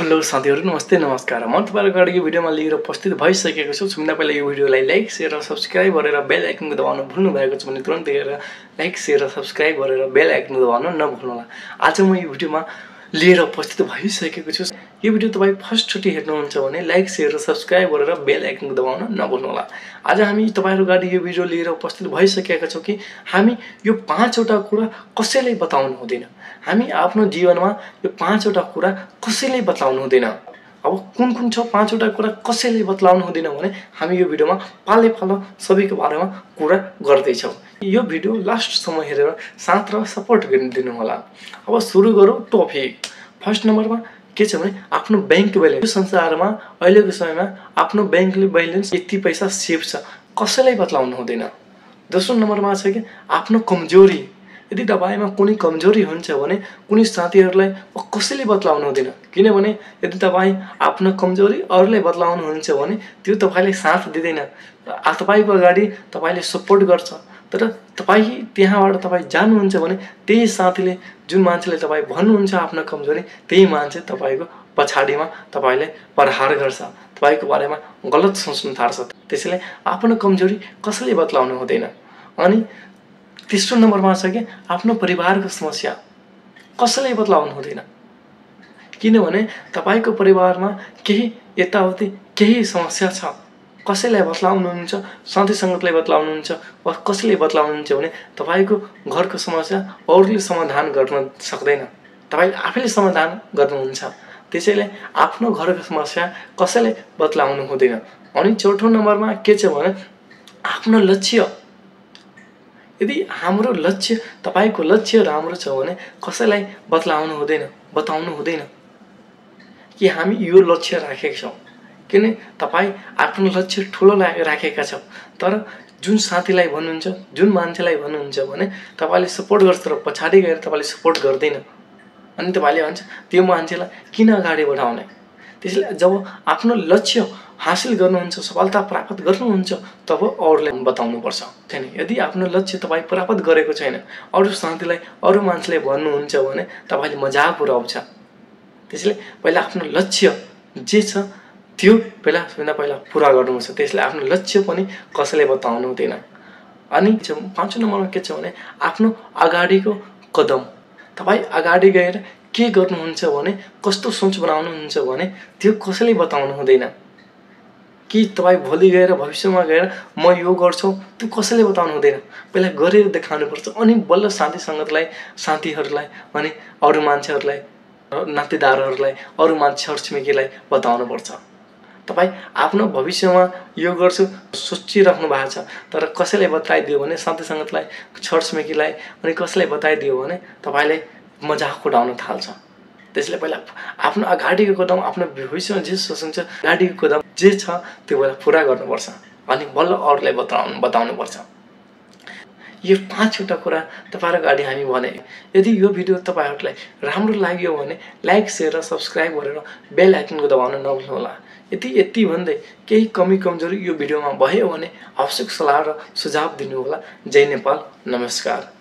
Hello साथीहरु नमस्ते नमस्कार म तपाईहरुको अगाडि यो भिडियोमा लिएर उपस्थित भइसकेको छु सुन्दा पहिला यो भिडियोलाई लाइक शेयर र सब्स्क्राइब गरेर बेल आइकन दबाउन भुल्नु भएको छ भने तुरुन्तै हेरेर लाइक शेयर र सब्स्क्राइब गरेर बेल आइकन दबाउन नभुल्नु होला। आज म यो भिडियोमा लिएर उपस्थित भइसकेको छु। यो भिडियो तपाई फर्स्ट चोटी हेर्नुहुन्छ भने लाइक शेयर र सब्स्क्राइब गरेर बेल आइकन दबाउन नभुल्नु होला। आज हामी तपाईहरुको अगाडि यो भिडियो लिएर उपस्थित भइसकेका छौं कि हामी यो 5 वटा कुरा कसैलाई बताउनु हुँदैन। हामी आफ्नो जीवनमा यो 5 वटा कुरा कसैलाई बताउनु हुँदैन। अब कुन छ 5 वटा कुरा कसैलाई बताउनु हुँदैन भने हामी यो भिडियोमा पाले पालो सबैको बारेमा कुरा गर्दै छौं। यो भिडियो लास्ट सम्म हेरेर साथ र सपोर्ट गरिदिनु होला। अब सुरु गरौँ टपिक। फर्स्ट नम्बरमा के छ भने आफ्नो बैंक ब्यालेन्स। यो संसारमा अहिलेको समयमा आफ्नो बैंकले ब्यालेन्स यति पैसा सेभ छ कसैलाई बताउनु हुँदैन। दोस्रो नम्बरमा छ कि आफ्नो कमजोरी। यदि तपाईमा कुनै कमजोरी हुन्छ भने कुनै साथीहरुलाई कसैले बताउनु हुँदैन। किनभने यदि तपाई आफ्नो कमजोरी अरूलाई बताउनु हुन्छ भने त्यो तपाईलाई साथ दिदैन। तपाईको अगाडि तपाईले सपोर्ट गर्छ तर तपाई त्यहाँबाट तपाई जानुहुन्छ भने त्यही साथीले जुन मान्छेले तपाई भन्नुहुन्छ आफ्नो कमजोरी त्यही मान्छे तपाईको पछाडीमा तपाईलाई प्रहार गर्छ, तपाईको बारेमा गलत सोच्न थाल्छ। त्यसैले आफ्नो कमजोरी कसैले बताउनु हुँदैन। अनि तेस्रो नम्बरमा छ कि आफ्नो परिवारको समस्या कसैलाई बताउनु हुँदैन। किनभने तपाईको परिवारमा केही यताउति केही समस्या छ कसैलाई बताउनुहुन्छ, साथी संगतलाई बताउनुहुन्छ वा कसैलाई बताउनुहुन्छ भने तपाईको घरको समस्या अरूले समाधान गर्न सक्दैन, तपाई आफैले समाधान गर्नुहुन्छ। त्यसैले आफ्नो घरको समस्या कसैलाई बताउनु हुँदैन। अनि चौथो नम्बरमा के छ भने आफ्नो लक्ष्य। यदि हाम्रो लक्ष्य तपाईको लक्ष्य राम्रो छ भने कसैलाई बताउनु हुँदैन कि हामी यो लक्ष्य राखेका छौं। किन तपाई आफ्नो लक्ष्य ठूलो राखेका छौ तर जुन साथीलाई भन्नुहुन्छ जुन मान्छेलाई भन्नुहुन्छ भने तपाईले सपोर्ट गर्छ र पछाडी गएर तपाईले सपोर्ट गर्दैन। अनि तपाईले भन्छ त्यो मान्छेलाई किन अगाडि बढाउने। त्यसैले जब आफ्नो लक्ष्य हासिल गर्नुहुन्छ सफलता प्राप्त गर्नुहुन्छ तब अरूलाई बताउनु पर्छ। हैन यदि आफ्नो लक्ष्य तपाई प्राप्त गरेको छैन अरु साथीलाई अरु मान्छेले भन्नुहुन्छ भने तपाईले मजाक उडाउँछ। त्यसैले पहिला आफ्नो लक्ष्य जे छ त्यो पहिला पूरा गर्नुपर्छ। त्यसैले आफ्नो लक्ष्य पनि कसैले बताउनु हुँदैन। अनि पाँचौं नम्बरमा के छ भने आफ्नो अगाडिको कदम। तपाई अगाडि गएर के गर्नुहुन्छ भने कस्तो सोच बनाउनुहुन्छ भने त्यो कसैले बताउनु हुँदैन। कि तपाई भोलि गएर भविष्यमा गएर म यो गर्छु त्यो कसैले बताउनु हुँदैन। पहिला गरेर देखाउनु पर्छ अनि बल्ल साथी संगतलाई साथीहरुलाई अनि अरु मान्छेहरुलाई नातेदारहरुलाई अरु मान्छे छरछिमेकीलाई बताउनु पर्छ। तपाई आफ्नो भविष्यमा यो गर्छु सोचिराख्नु भएको छ तर कसैले बताइदियो भने साथी संगतलाई छरछिमेकीलाई अनि कसैले बताइदियो भने तपाईले मजाक उडाउन थाल्छ। त्यसैले पहिला आफ्नो अगाडिको कदम आफ्नो भविष्यमा जे सोच्नुहुन्छ अगाडिको कदम जे छ त्यो पहिला पूरा गर्नुपर्छ अनि बल्ल अरूलाई बताउनु पर्छ। यो 5 वटा कुरा तपाईहरुको अगाडि हामी भने। यदि यो भिडियो तपाईहरुलाई राम्रो लाग्यो भने लाइक शेयर र सब्स्क्राइब गरेर बेल आइकनको दबाउन नभुल्नु होला। यति भन्दै केही कमी कमजोरी यो भिडियोमा भयो भने आवश्यक सल्लाह र सुझाव दिनु होला। जय नेपाल, नमस्कार।